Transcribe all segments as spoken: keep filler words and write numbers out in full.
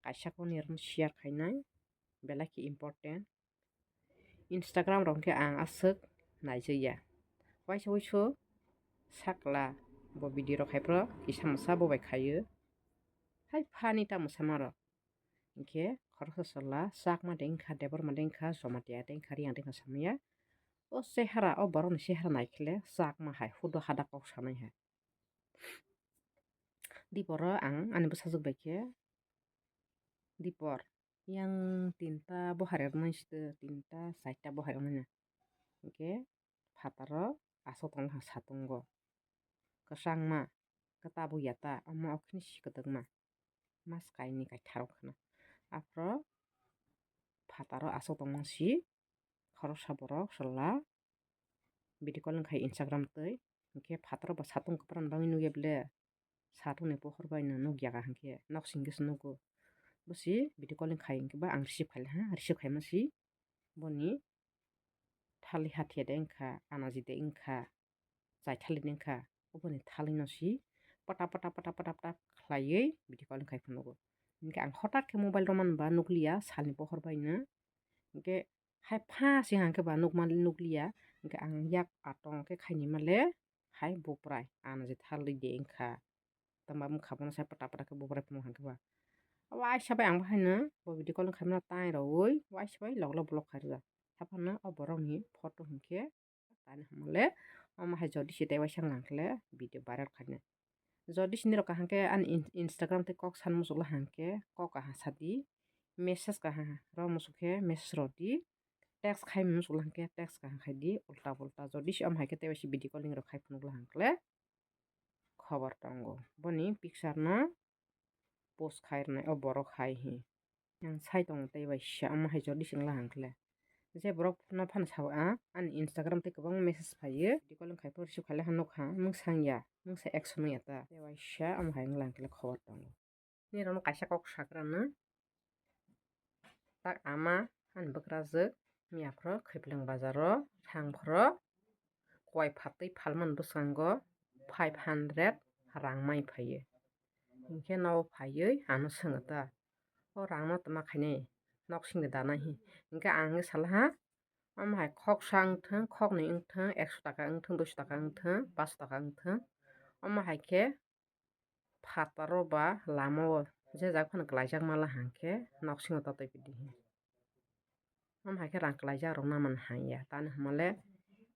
kaisa kok ni oro share khainai, belai khe important. Instagram rok khe ang aswk naijakya. Waisa waisu sakla bo video rok hai phro kisa mwsa bo bai khaio. Hai phani ta mwsa ma rok. Hinkhe khoroksa chwla Chakma de wngkha, Debbarma de wngkha, Jamatia de wngkha, Reang de wngkha samaya. O chehara, o borokni chehara naikhele Chakma hai hudo hada kok sanai hai. Diporo ang ani bwsajwk bai khe, Dipor, yang tinta bohai rok nai site, tinta charta bohai rok nai. Hinkhe phataro aswk tongma satungo. Kwchangma, kwtabu yata, omo okhini si kwdwkma. Mas kainwi kaitharok khna. Aphro phataro aswk tongma si khoroksa borok chwla video calling khai Instagram twi. Hinkhe phataro bo satung kwpran bagwi nukya ble. Satung ni pohor bai no nukya ka hinkhe nok singkhe se nugo. Bo si video calling khai hinkhe ba ang receive khaile ha, receive khaima si boni thali hathiya de wngkha, anaji de wngkha, chai thali de wngkha, oboni thali no si pata pata pata pata pata khlaiwi video calling khai phano nugo. Hinkhe ang hotak khe mobile romani ba nukliya salni pohor bai no. Hinkhe hai pha se hangkhe ba nukma nukliya, hinkhe ang yak atong khe khaini male hai buprai anaji thali de wngkha. Tama bwkha bono sai pata pata khe buprai phano hangkhe ba. Waisa bai ang bo haino bo video calling khaimano tai rwui waisa bai log log block khai rwjak. Haphano o borokni photo hinkhe tani hamle omo hai jodi se tei waisa wngkha le video viral khainai. Jodi sini rok kaham khe ani in-, Instagram tei kok san muchukla hangkhe kok kaham sadi, message kaham rw muchuk khe message rwdi, text khai muchukla hangkhe text kaham khaidi ulta pulta. Jodi se omo hai khe tei waisa video calling rok khai phunukla hangkhe khobor tongo. Boni picture no post khai rwnai o borok hai hi. Ang sai tongo tei bai sisa omo hai jodi singla hangkhle. Je borok no phano sao ang ani Instagram tei kwbangma message phaiyo. Video calling khai phano receive khaile ha nukha, mung sangya, mung sa action ya ta. Tei bai sisa omo hai wngla hangkhle khobor tongo. Nirok no kaisa kok sakrano. Tak ama ani bwkrajwk miya phro Khaiplwng bazaro thang phro kuai phatwi phalmani bwskango five hundred rang mai phaiyo. Hinkhe nogo phaiwi ano swngo ta, "O rangno tama khainai nok singni dana hi?" Hinkhe ang wngwi salaha, "Omo hai khoksa wngthwng, khoknwi wngthwng, ekso taka wngthwng, duiso taka wngthwng, paanso taka wngthwng, omo hai khe phataro ba lamao je jak phano klaijak mala hangkhe nok singo totoi pidi hi." Omo hai khe rang klaijak rok namani hanya, tani hwnmale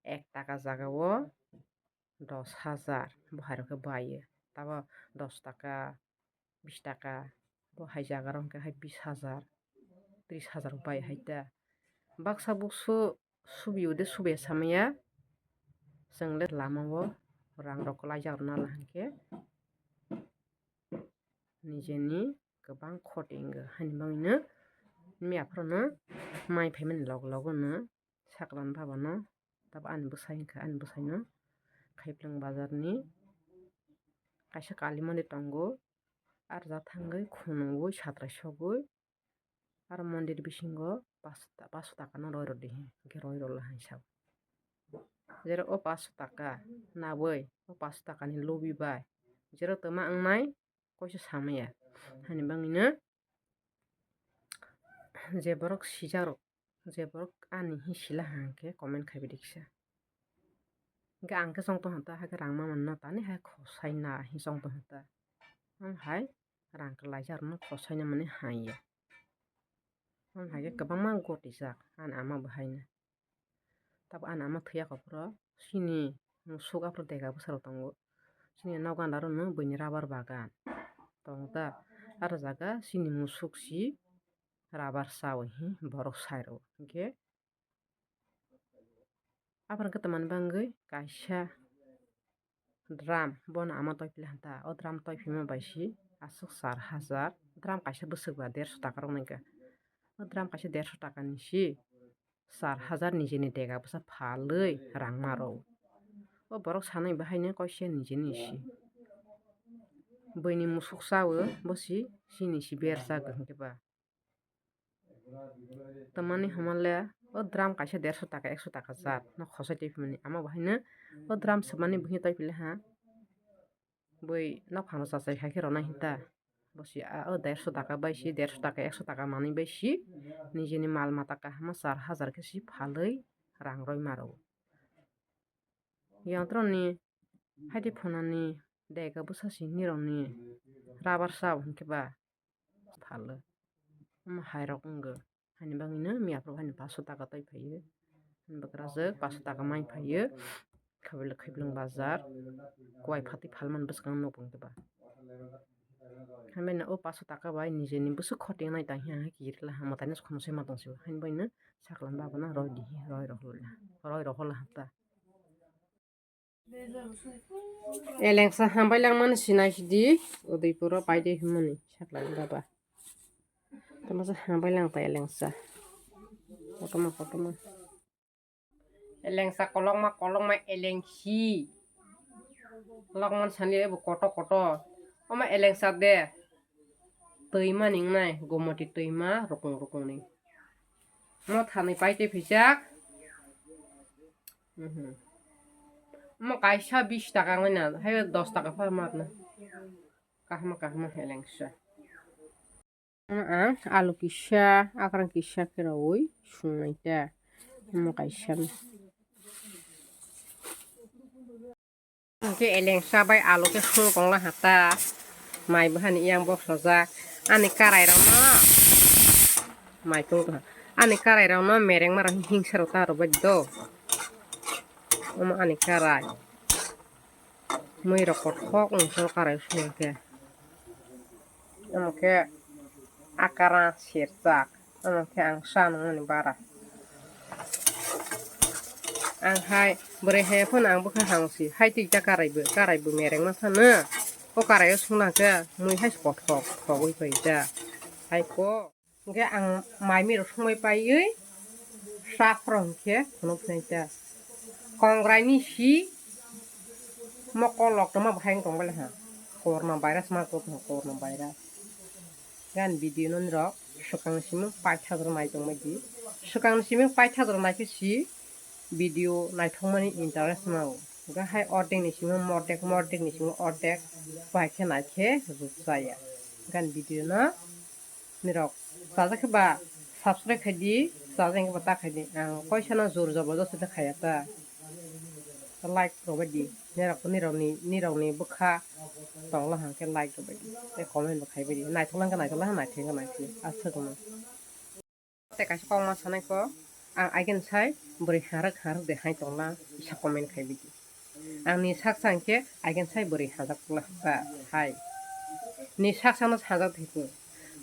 ek taka jagao dos hajar bo hai rok khe baio, tabo dos taka, bis taka bo hai jaga rok hwnkhe hai bis hajar, tris hajar bai hai ta. Baksa buksu subi ode subi samaya, chwng le lama o rang rok kwlai jak rwna la hwnkhe nijeni kwbang khoti wngkha, haini bagwino miya phuru no mai phaimani log logo no saklan baba no, tabo ani bwsai wngkha, ani bwsai no Khaiplwng bazar ni kaisa kali mondir tongo, arja thangwi khunui satrai sogwi. Aro mondir bisingo paso ta-, paso taka no roi rwdi hinkhe roi rwla hai sao. Jero o paso taka nabwi o paso taka ni lubi bai jero twma wngnai koiso samaya. Hani bangwino je borok sijak rok, je borok ani hi sila hangkhe comment khaibi di kisa. Hinkhe ang khe chong tong hata, hakhe rang ma manno tani hai khosai na hi chong tong hata. Ang hai rang kwlaijak rokno khosai na mani haiya. Ang hai khe kwbangma gotijak ani ama bo haino. Tabo ani ama thwiya kophro chini musuk aphuru dega bwsarok tongo. Chini nok gana rokno buini rubber bagan tongo ta. Aro jaga chini musuk si rubber chawi hi borok sai rwo. Hinkhe aphuru khe tamani bangwi kaisa drum bono ama toipili hanta. O drum toipima bai si aswk char hajar. Drum kaisa bwswk ba derso taka rok nai kha. O drum kaisa derso taka ni si char hajar nijeni dega bwsa phalwi rang ma rw. O borok sanai bo haino kaisa nijeni si. Buini musuk chawi bo si chini si berjak hinkhe ba. Tamani hwnmale o drum kaisa derso taka, ekso taka jat no khosai twi phimani. Ama bo haino o drum swmani buhi twi pili ha. Bui nok phang rok chachai khai khe rwna hinta. Bosi a o derso taka bai si, derso taka, ekso taka manwi bai si, nijeni mal mata kahama char hajar khe si phalwi rang roi maro. Yontroni haidi phunani dega bwsa si nirokni rubber sabo hinkhe ba phalo. Omo hairok wngkha. Haini bagwino miyaphoro haini paso taka twi phaio. Haini bwkrajwk paso taka mai phaio. Khaibwlwk khaiblwng bazar. Kuwai phatwi phalmani bwskango nukung khe ba. Haino o paso taka bai nijeni bwswk khotingnai tang hiya khe kirikla ha mwtaino khonose ma tongsibo. Haini bagwino saklam babono roi di hi roi rohorla. Roi rohorla ha ta. Elengsa hambai langmani sinai sidi, Udaipuro paide himani sakla baba. Tama sa hambai lang ta elengsa. Kotorma, kotorma. Elengsa kolokma, kolokma elengsi. Lokman sani ebo kotor, kotor. Oma elengsa de. Twima ningnai, gomoti twima, rukung, rukungni. Mo thani paite phijak. Mhm. Omo kaisa bish taka wngna, hai dos taka pha matna. Kahma kahma helengsa. Ang alu kisa, akrang kisa khe rawi sungnai ta. Omo kaisa. Hwnkhe elengsa bai alu khe sung tongla ha ta. Mai bo hani yang boksojak. Ani karai rok no. Mai tung tong. Ani karai rok no mereng ma rok hingsa rok ta rw bai do. Omo ani karai. Mui rok kothok wng soro karai sung khe. Omo khe akara serchak. Omo khe ang sa nangmani bara. Ang hai bwrwi hai phano ang bwkha hangsi hai twi ta karaibo, karaibo merengma phano. O karaio sungna khe mui hai se kothok thogwi pai ta. Hai ko. Hwnkhe ang mai mui rok sungbai paiwi sa phoro hwnkhe phunuk phinai ta. Kongrai ni si mokol rok tongma bahai wng tong bai ha. Corona virus ma tong tong corona virus. Gan video no nirok swkang ni simi paithak rok nai tongbai di. Swkang ni simi paithak rok naikhe si video naithokmani interest nango. Hwnkhe hai ordek ni simi mordek, mordek ni simi ordek bai khe naikhe rwchaya. Gan video no nirok chajak khe ba subscribe khai di, chajak khe ba ta khai di. Ang koisa no jor jobor josti ta khaya ta. Like rwbai di. Nirok, nirok ni, nirok ni bwkha tongla hwnkhe like rwbai di. Tei comment bo khaibai di. Naithok lang khe naithok lang, naithok khe naithok. Aswk no. Tei kaisa kokma sanai kho, ang again sai bwrwi harwk harwk de hai tongla, kisa comment khaibai di. Ang ni saksa hwnkhe again sai bwrwi hajak pula hai. Ni saksa no hajak di kho.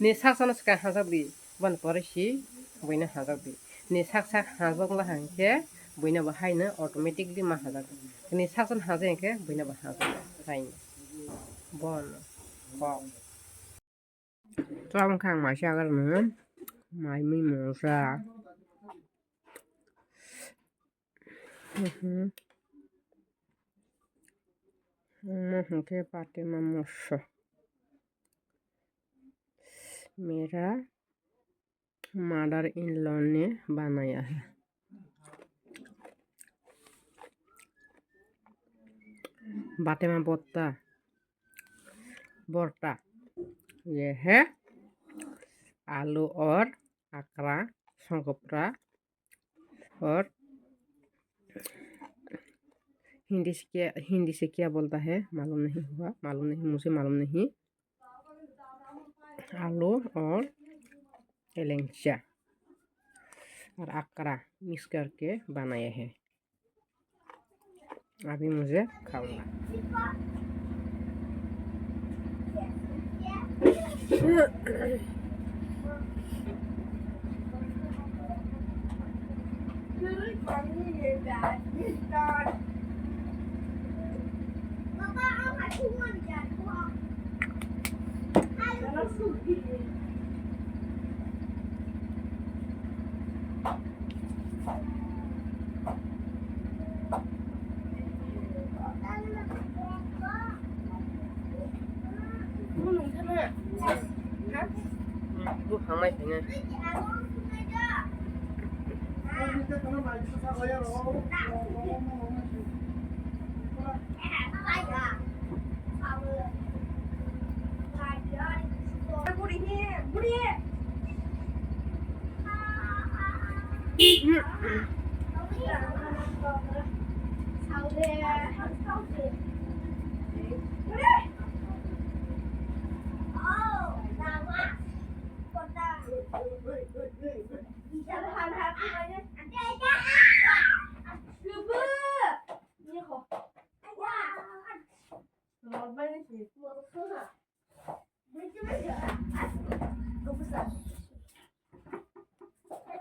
Ni saksa no swkang hajak di. Boni pore si buino hajak di. Ni saksa hajak la hwnkhe buino bo haino automatically ma hajak di. Ni saksa no hajak hwnkhe buino bo hajak di. Haino. Bono. Kok. Chwla wngkha ang mai chagra nw, mai mui mungsa. Mhm. Omo hwnkhe patima moso. Mera mother in law ne banaya hai. Batema botta. Borta. Ye hai. Alu or akra songkopra or Hindi se kya, Hindi se kya bolta hai, malum nahi hua, malum nahi, mujhe malum nahi. Alu or elengcha or akra mix karke banaya hai. Abhi mujhe khaunga.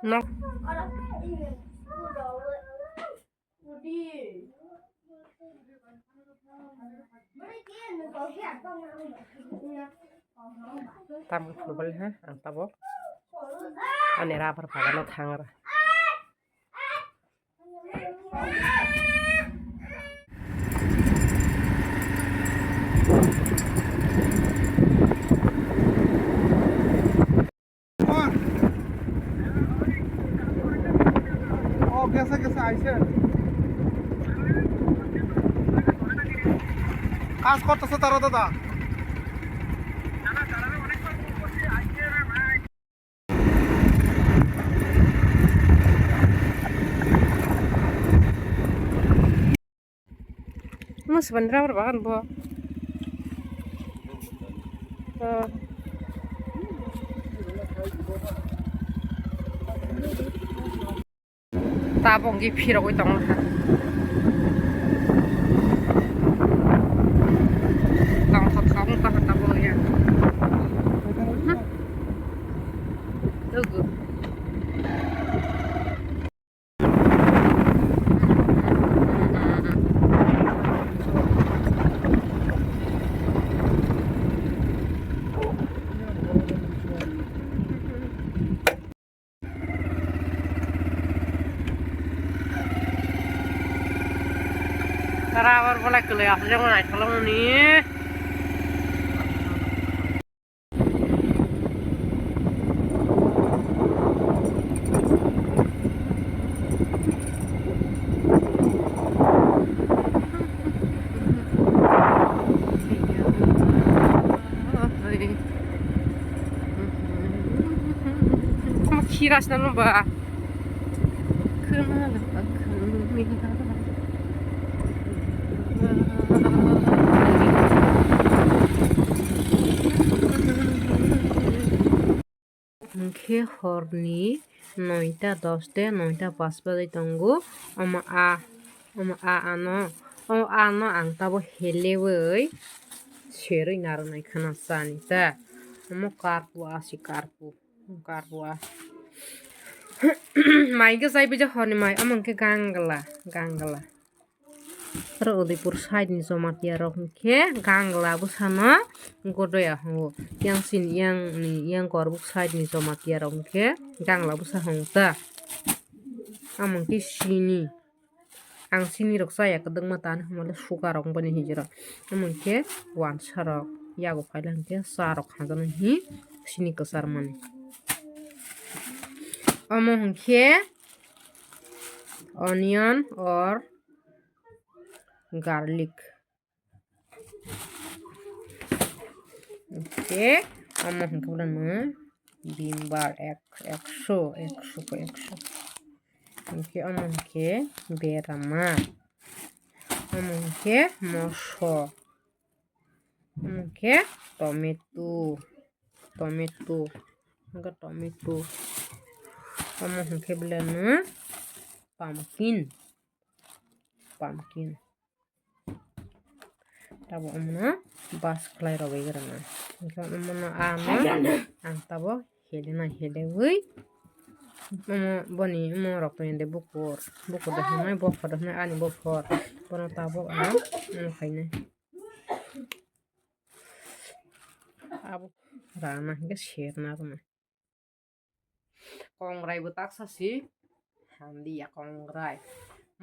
Nok. Tam football ha, ang tabok. Ani rubber bagano thang ra. ও গেছে গেছে আইছে। কাজ করতেছে তারা দাদা। Mas bandra bar bagan bo. Tabok hwnkhe phirogwi tongkha. Tongthok thok wng tongkha tabok ya. Lugu. Rubber bolai kwlwi aswk naitholok ni. Khirasna no ba. Hwnkhe horni noita dos de noita pas baji tongo. Omo a, omo a ano, omo ano ang tabo helewi serwi narwknai khana chani ta. Omo karpu asi karpu, karpu a. Mai gw chai bija horni mai, omo hwnkhe gangla, gangla. Oro Udaipur side ni Jamatia rok hwnkhe gangla bwsano godoya hwngo. Yang sini yang ni yang Korbuk side ni Jamatia rok hwnkhe gangla bwsa hwngo ta. Amo hwnkhe sini. Ang sini rok chaya kwdwkma tani hwnmale sugar rok boni hinjira. Amo hwnkhe wansa rok yago phaila hwnkhe cha rok khanjaknai hi sini kwchar mani. Amo hwnkhe onion or garlic. Hwnkhe omo hwnkhe bono bimbar ek, ekso, ekso ko ekso. Hwnkhe omo hwnkhe berama. Omo hwnkhe moso. Omo hwnkhe tomato, tomato, hwnkhe tomato. Omo hwnkhe belai no pumpkin, pumpkin. Tabo omono bas khlai rogwi rwna. Hwnkhe omono ano ang tabo hede na hedewi omo boni omo rok to ende bukur, bukur de hwnwi bokhor de hwnwi ani bokhor. Bono tabuk ang omo khainai. Abo rana hwnkhe serna rwna. Kongrai bo taksa si hamdi ya kongrai.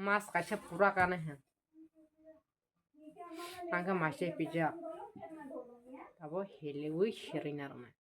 Mas kaisa pura kanai ha. Tangka maise pijak. Abo helewi serina rwna.